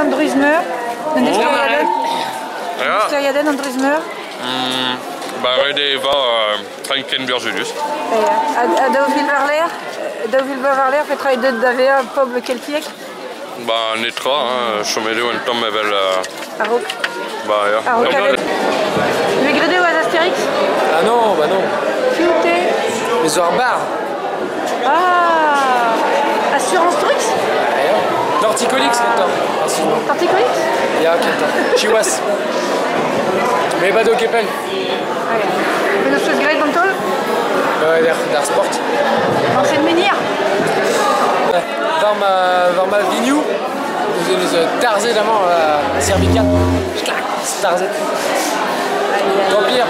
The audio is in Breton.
An Drouiz Meur? Un disklêriadenn? Ya. Disklêriadenn an Drouiz Meur? Ba ret eo evañ traoù ken burzhudus. Ha 2000 war-lerc'h, 2000 war-lerc'h, petra eo deuet da vezañ pobl keltiek? Ba netra, hein, chomet eo un tamm evel... A-raok. Ba ya. A-raok kavet. Mais graet eo Astérix? Ah non, bah non. Piv te? Me zo ar bar. Ah! Assurance Tourix? Ah, ya. Torticolix kentoc'h. Excuse-moi. Torticolix? Ya, kentoc'h. Siwazh. Mais bado kepel. Ouais. Penaos peus graet gant taol? D'ar sport. Añset menhir? War ma, war ma vignoù, eus tarzhet amañ cervical. Tarzhet. Tant pire.